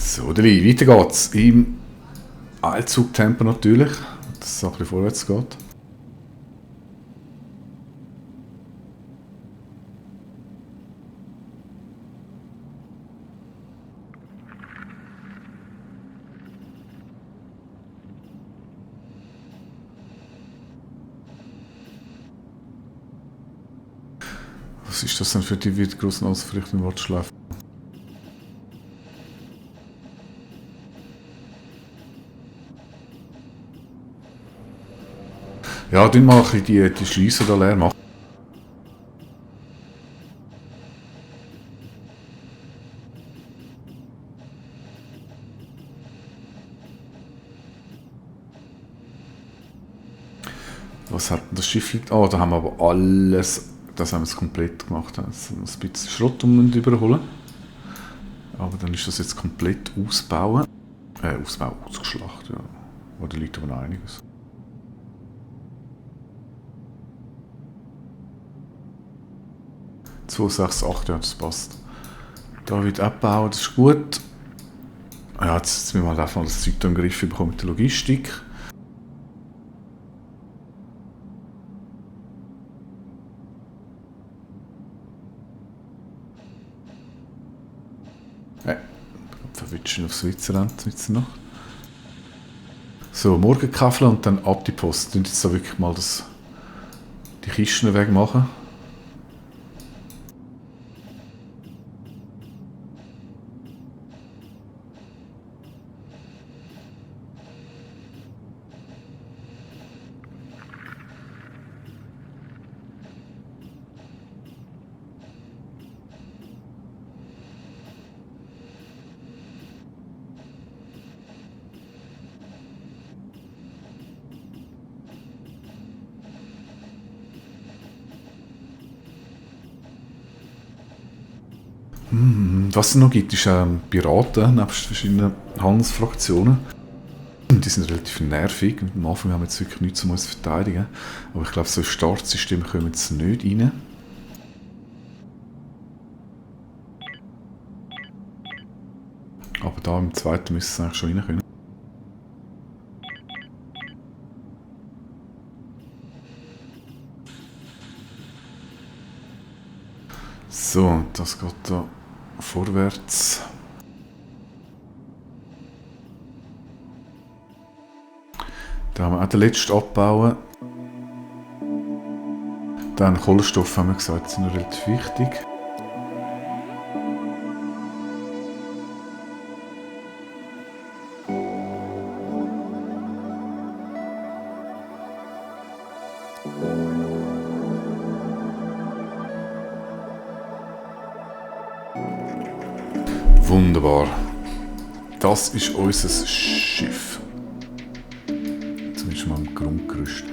So, Deli, weiter geht's. Im Eilzugtempo natürlich, dass es ein bisschen vorwärts geht. Was ist das denn für die weit großen Ausrichtung, die schlafen? Ja, dann mal ein bisschen die Schliesse da leer machen. Was hat denn das Schiff? Oh, da haben wir aber alles. Das haben wir jetzt komplett gemacht. Also ein bisschen Schrott überholen. Aber dann ist das jetzt komplett ausbauen. Ausgeschlacht, ja. Oder liegt aber noch einiges. – 268, ja, das passt. Da wird abbauen, das ist gut. Ja, jetzt müssen wir halt einfach mal das Zeug da im Griff bekommen mit der Logistik. Verwitschen auf Switzerland noch. So, Morgenkaffee und dann ab die Post. Und jetzt da wirklich mal die Kisten wegmachen. Was es noch gibt, ist Piraten, nebst verschiedenen Handelsfraktionen. Die sind relativ nervig. Am Anfang haben wir jetzt wirklich nichts, um uns zu verteidigen. Aber ich glaube, so ein Startsystem kommen jetzt nicht rein. Aber da im zweiten müssen sie eigentlich schon rein können. So, das geht da vorwärts. Da haben wir auch den letzten abbauen. Dann Kohlenstoff haben wir gesagt, sind relativ wichtig. Wunderbar. Das ist unser Schiff. Zumindest mal im Grundgerüst.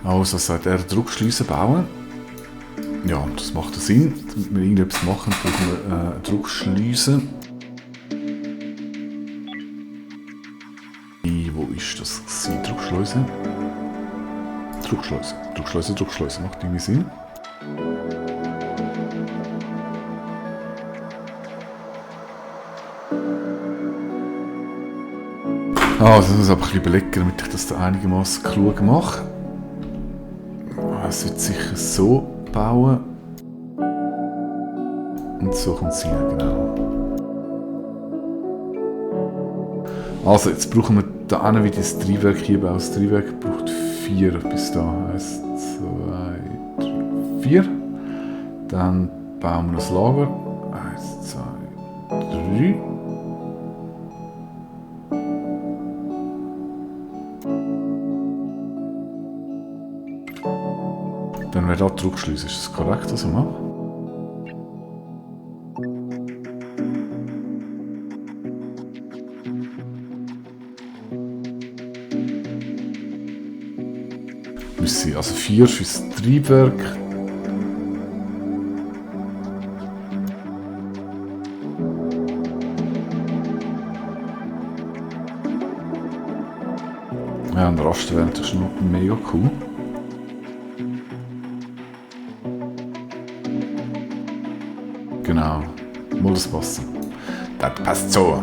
Also sagt er, Druckschleusen bauen. Ja, das macht Sinn. Damit wir irgendetwas machen, brauchen wir Druckschleusen. Wo ist das? Druckschleuse. Druckschleuse. Macht irgendwie Sinn. Das muss ich aber ein bisschen überlegen, damit ich das da einigermaßen klug mache. Es wird sicher so bauen. Und so kommt es rein, genau. Also, jetzt brauchen wir da hinten wie das Triebwerk hier bauen. Das Triebwerk braucht 4 bis da. 1, 2, 3, 4. Dann bauen wir das Lager. 1, 2, 3. Dann wäre da die Druckschleuse. Ist das korrekt, was ich mache? Müssen also 4 fürs Triebwerk. Ja, und Raster wäre natürlich noch mega cool. Genau, muss das passen. Das passt so.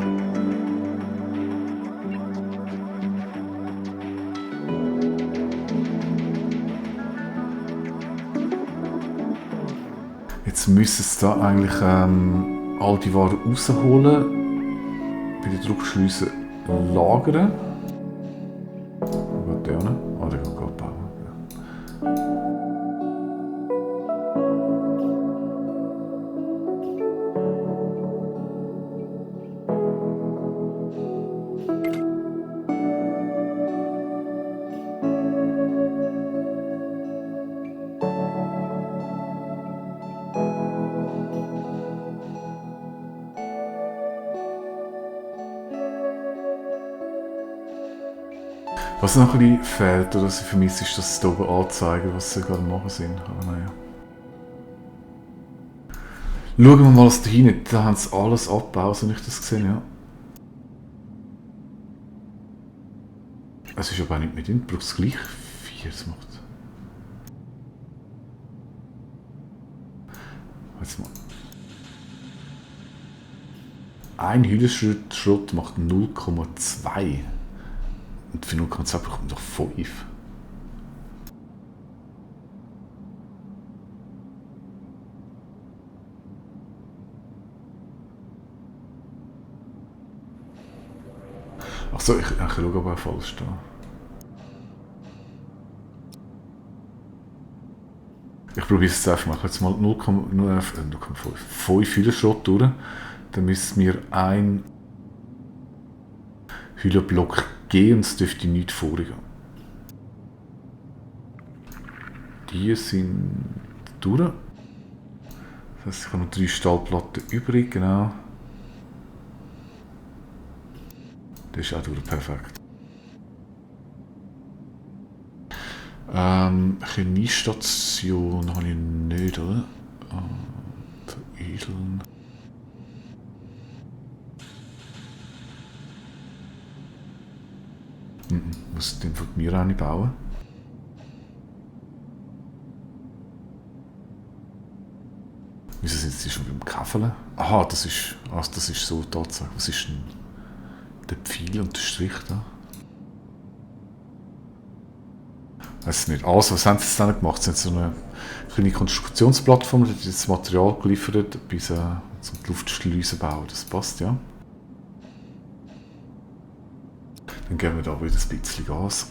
Jetzt müssen sie da eigentlich all die Waren rausholen, bei den Druckschleusen lagern. Wo geht der hin? Ah, der geht bauen. Was noch ein bisschen fehlt oder was ich vermisse, ist, dass sie hier oben anzeigen, was sie gerade machen sind. Aber naja. Schauen wir mal, was da hinten. Da haben sie alles abgebaut, so habe ich das gesehen, ja. Es ist aber auch nicht mit drin, du brauchst gleich 4, das macht. Jetzt mal. Ein Hüllenschrott macht 0,2. Und für 0,2 bekommt man doch 5. Achso, ich schaue aber auch falsch da. Ich probiere es jetzt einfach mal. Jetzt mal 5 Hüllenschrott durch. Dann müssen wir ein Hüllenblock geben und es dürfte nichts vorgehen. Die sind durch. Das heisst, ich habe noch 3 Stahlplatten übrig, genau. Das ist auch durch, perfekt. Chemiestation habe ich nicht, oder? Edeln. Muss den von mir auch nicht bauen. Wieso sind sie schon beim Kaffeln? Aha, das ist so Tatsache. Was ist denn der Pfeil und der Strich da? Weiß nicht. Also, was haben sie jetzt dann gemacht? Sie haben so eine kleine Konstruktionsplattform, die hat das Material geliefert, bis zum Luftschleusen bauen. Das passt, ja. Dann geben wir da wieder ein bisschen Gas.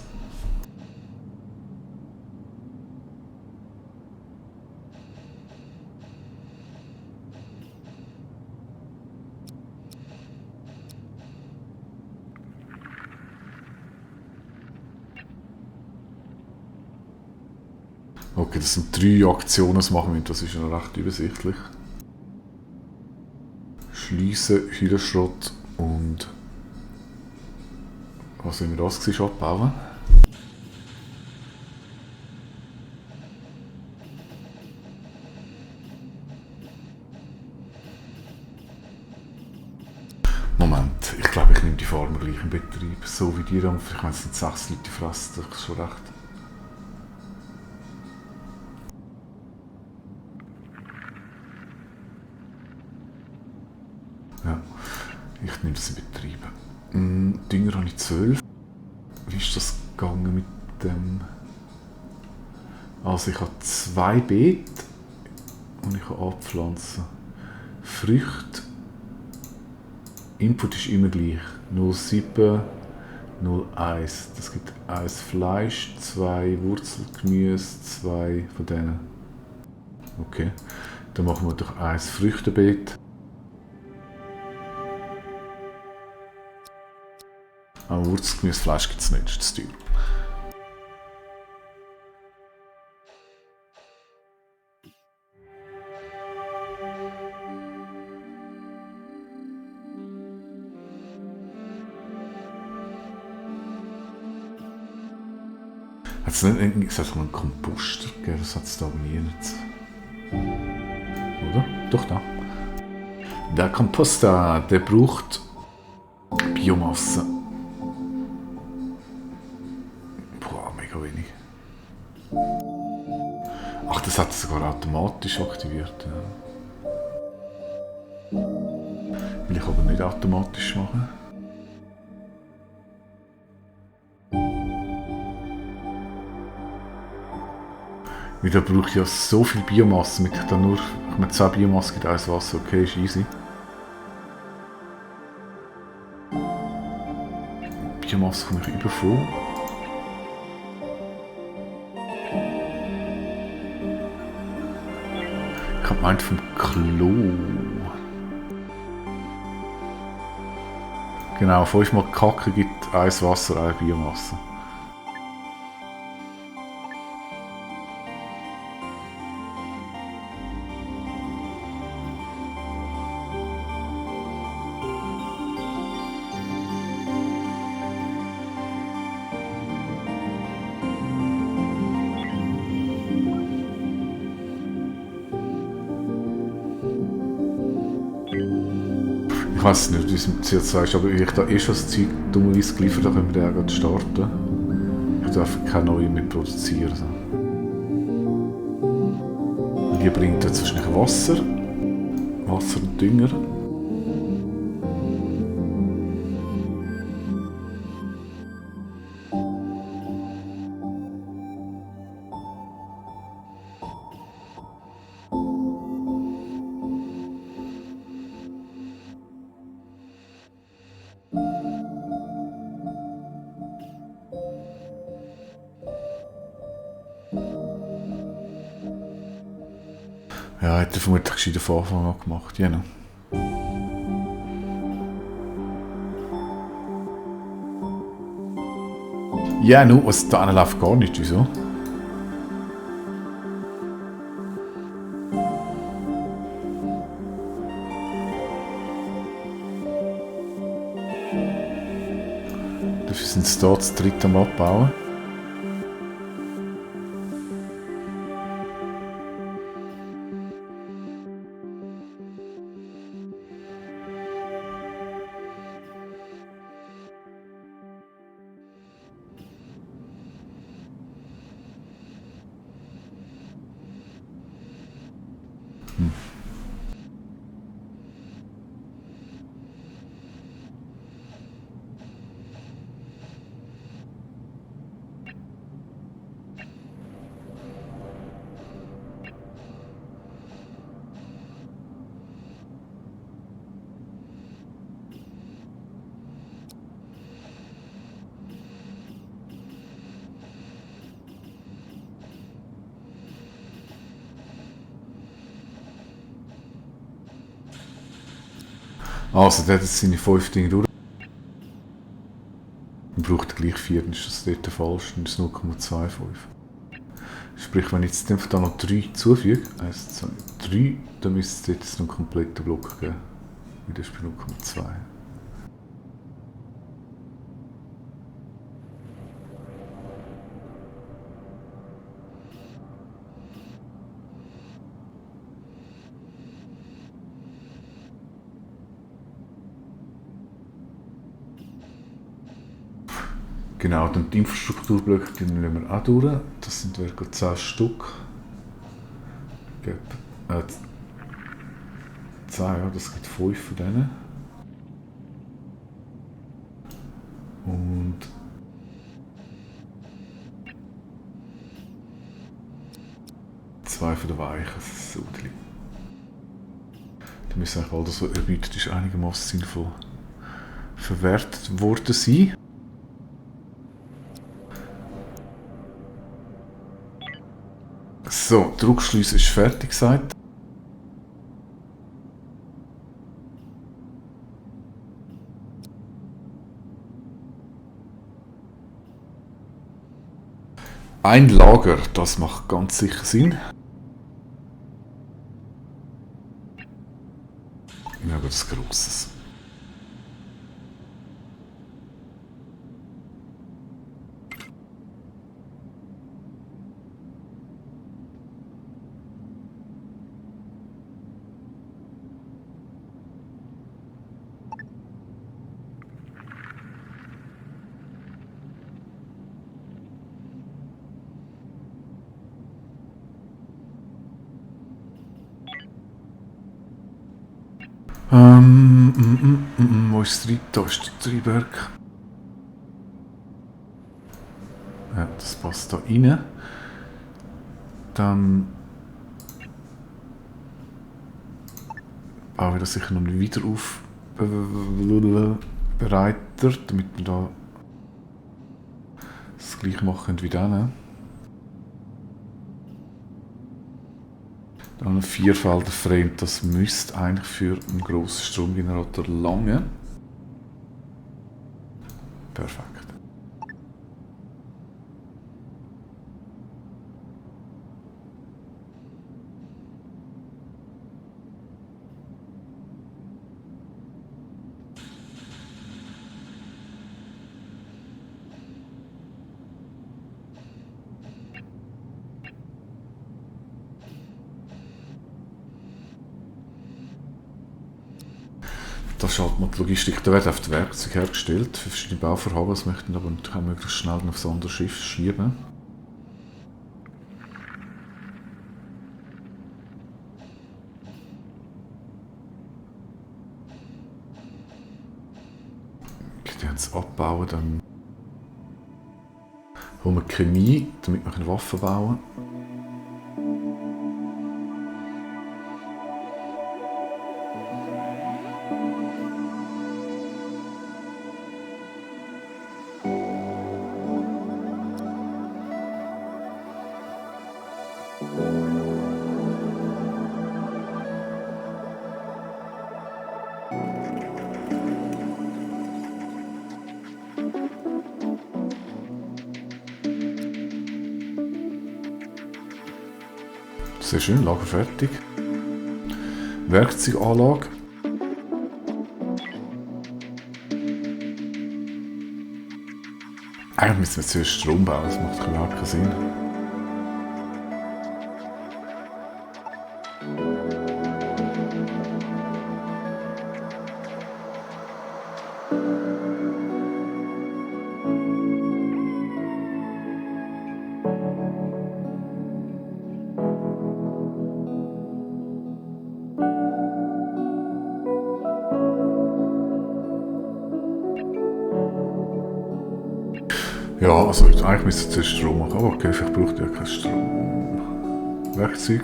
Okay, das sind 3 Aktionen, das machen wir, das ist noch recht übersichtlich. Schliessen, Hüllenschrott und was wollen wir das abbauen? Moment, ich glaube, ich nehme die Farmer gleich in Betrieb, so wie die dann, ich meine, es sind 6 Leute fressen, das ist schon recht. Ja, ich nehme das in Betrieb. Dünger habe ich 12. Wie ist das gegangen mit dem? Also ich habe 2 Beete und ich kann abpflanzen. Früchte. Input ist immer gleich. 0,7, 0,1. Das gibt 1 Fleisch, 2 Wurzelgemüse, 2 von denen. Okay. Dann machen wir doch 1 Früchtebeet. Aber Wurzelgemüse, Fleisch gibt es nicht, das ist zu teuer. Hat es nicht irgendwie gesagt, einen Komposter gegeben? Das hat es da nie nicht. Oder? Doch, da. Der Komposter, der braucht Biomasse. Boah, mega wenig. Ach, das hat es sogar automatisch aktiviert. Ja. Will ich aber nicht automatisch machen. Weil da brauche ich ja so viel Biomasse, damit ich dann nur mit 10 Biomasse gibt, 1 Wasser, okay, ist easy. Biomasse komme ich übervoll. Ich habe gemeint vom Klo. Genau, 5 mal Kacke gibt 1 Wasser, 1 Biomasse. Ich weiß nicht, wie es mit CO2 ist, aber ich da schon das Zeug dummerweise geliefert, dann können wir den auch gerade starten. Ich darf keine neuen mehr produzieren. Und hier bringt jetzt wahrscheinlich Wasser und Dünger. Ja, hätte er vermutlich gescheiter von Anfang an gemacht, genau. Ja, nur, was da läuft gar nicht, wieso? Dafür sind sie da zu dritt am Abbauen. Also, der hat jetzt seine 5 Dinge durch. Man braucht gleich 4, dann ist das dort falsch, dann ist es 0,25. Sprich, wenn ich jetzt einfach da noch 3 zufüge, 1, 2, 3, dann müsste es dort jetzt noch einen kompletten Block geben. Und das ist bei 0,2. Genau, dann die Infrastrukturblöcke die nehmen wir auch durch. Das sind etwa 10 Stück. 10, ja, das gibt 5 von denen. Und zwei von den Weichen, so die. Die müssen eigentlich all das, was erbietet ist, einigermaßen sinnvoll verwertet worden sein. So, der Druckschluss ist fertig gesagt. Ein Lager, das macht ganz sicher Sinn. Ja, aber das Grosses. Wo ist das? Da ist der Triebwerk. Ja, das passt da rein. Dann bauen wir das sicher noch wieder auf bereiter, damit wir da das gleiche machen wie dann. Dann ein Vierfelder Frame, das müsste eigentlich für einen grossen Stromgenerator langen. Perfekt. Da schaut man die Logistik, da werden oft Werkzeuge hergestellt für verschiedene Bauvorhaben, das möchten wir aber natürlich auch möglichst schnell auf das andere Schiff schieben. Die haben es abbauen, dann holen wir Chemie, damit wir Waffen bauen können. Sehr schön, Lager fertig. Werkzeuganlage. Eigentlich müssen wir zuerst Strom bauen, das macht überhaupt keinen Sinn. Ja, also eigentlich müsste ich zuerst Strom machen, aber okay, vielleicht braucht ja kein Strom. Werkzeug.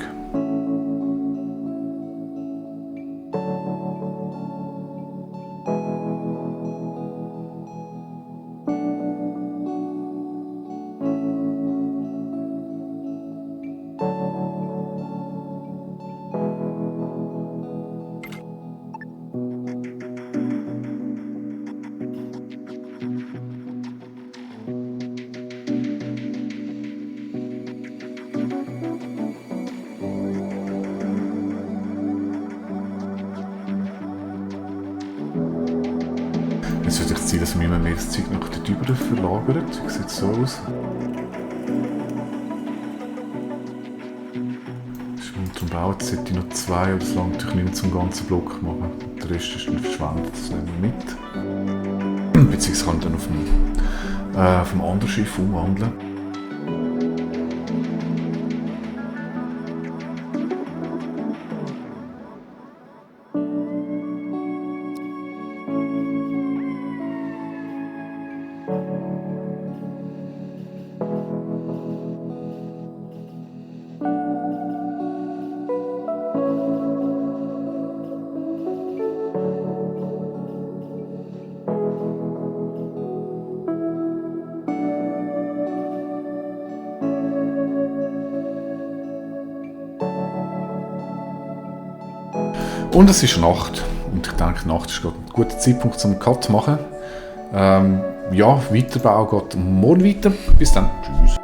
Jetzt würde ich das Ziel, dass wir immer mehr das Zeug nach dort drüber verlagern. Wie sieht es so aus? Zum Bauen sollte ich noch 2, aber das langt natürlich nicht mehr zum ganzen Block machen. Der Rest ist dann verschwendet, das nehmen wir mit. Beziehungsweise kann ich dann auf dem anderen Schiff umwandeln. Und es ist Nacht. Und ich denke, Nacht ist gerade ein guter Zeitpunkt, um einen Cut zu machen. Ja, Weiterbau geht morgen weiter. Bis dann. Tschüss.